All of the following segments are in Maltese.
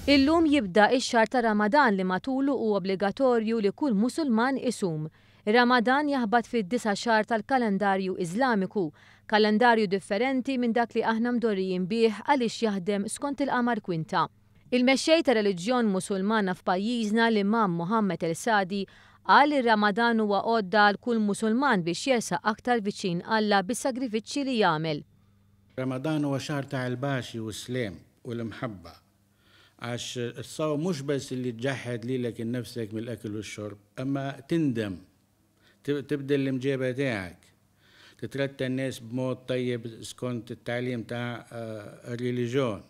Illum jibda x-xahar ta' Ramadan li matulu hu obbligatorju li kull Musulman isum. Ir-Ramadan jaħbat fid-disa' xahar tal-kalendarju Iżlamiku, kalendarju differenti minn dak li aħna mdorrijin bih għaliex jaħdem skont il-qamar kwinta. Il-mexxej tar-reliġjon Musulmana f'pajjiżna, l-Imam Mohammed El Sadi, qal li r-Ramadan huwa għodda għal kull Musulman biex jersaq aktar viċin Alla bis-sagrifiċċji li jagħmel. Ramadan huwa xahar ta' il-baċi u s-sliem u l-imħabba. Għax is-sawm mhux bess li ġġaħħed lilek innifsek mill-ekil u x-xorb, imma tindem, tibdel l-imġieba tiegħek, titratta n-nies b'mod tajjeb skont it-tagħlim ta' r-reliġjon,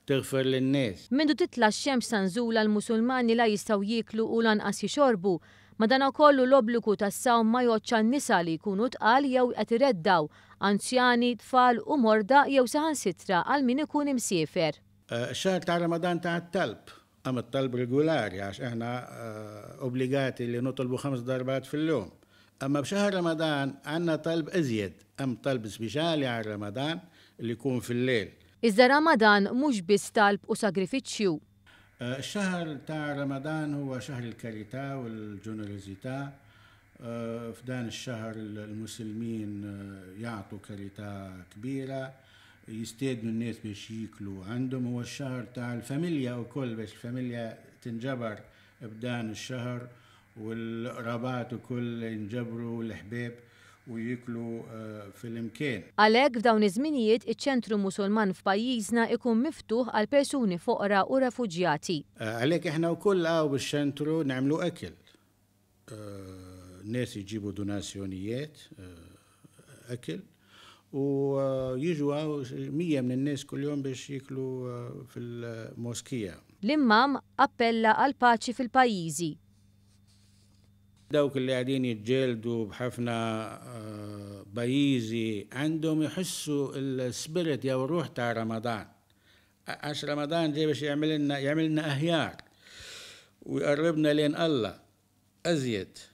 tighfer lin-nies. Mindu titla' x-xemx sa nżulha l-Musulmani la jistgħu jieklu u lanqas jixorbu. Madanakollu l-obbligu tas-sawm ma jgħoddx għan-nisa li jkunu tqal jew qed ireddgħu, anzjani, tfal u morda jew saħansitra għal min ikun imsiefer. Ix-xahar ta' Ramadan ta' talb, hemm it-talb regulari għax aħna obbligati li nitolbu ħames darbat fil-jum. Imma b'xahar Ramadan għandna talb iżjed, hemm talb speċjali għal Ramadan li jkun fil-lejl. Iżda Ramadan mhux biss talb u sagrifiċċju. Ix-xahar ta' Ramadan huwa xahar il-karità u l-ġenerożità. F'dan ix-xahar il-Musulmin jagħtu karità kbira, jistiednu n-nies biex jieklu għandhom. Huwa x-xahar tal-familja wkoll biex il-familja tinġabar b'dan ix-xahar u l-qrabat ukoll jinġabru u l-ħbieb u jieklu flimkien. Għalhekk f'dawn iż-żminijiet iċ-Ċentru Musulman f'pajjiżna ikun miftuħ għal persuni foqra u refuġjati. Għalhekk aħna wkoll hawn bix-ċentru nagħmlu ekil. Nies jġibu donazzjonijiet, ekil, u jiġu hawn 100 minn nies kuljum biex jieklu fil-moskija. L-Imam appella għall-paċi fil-pajjiżi. Dawk li qegħdin jiġġieldu b'ħafna pajjiżi għandhom iħossu l-spirit jew ir-ruħ ta' Ramadan. Għax Ramadan ġej biex jagħmilna jagħmilna aħjar u jqarribna lejn Alla iżjed.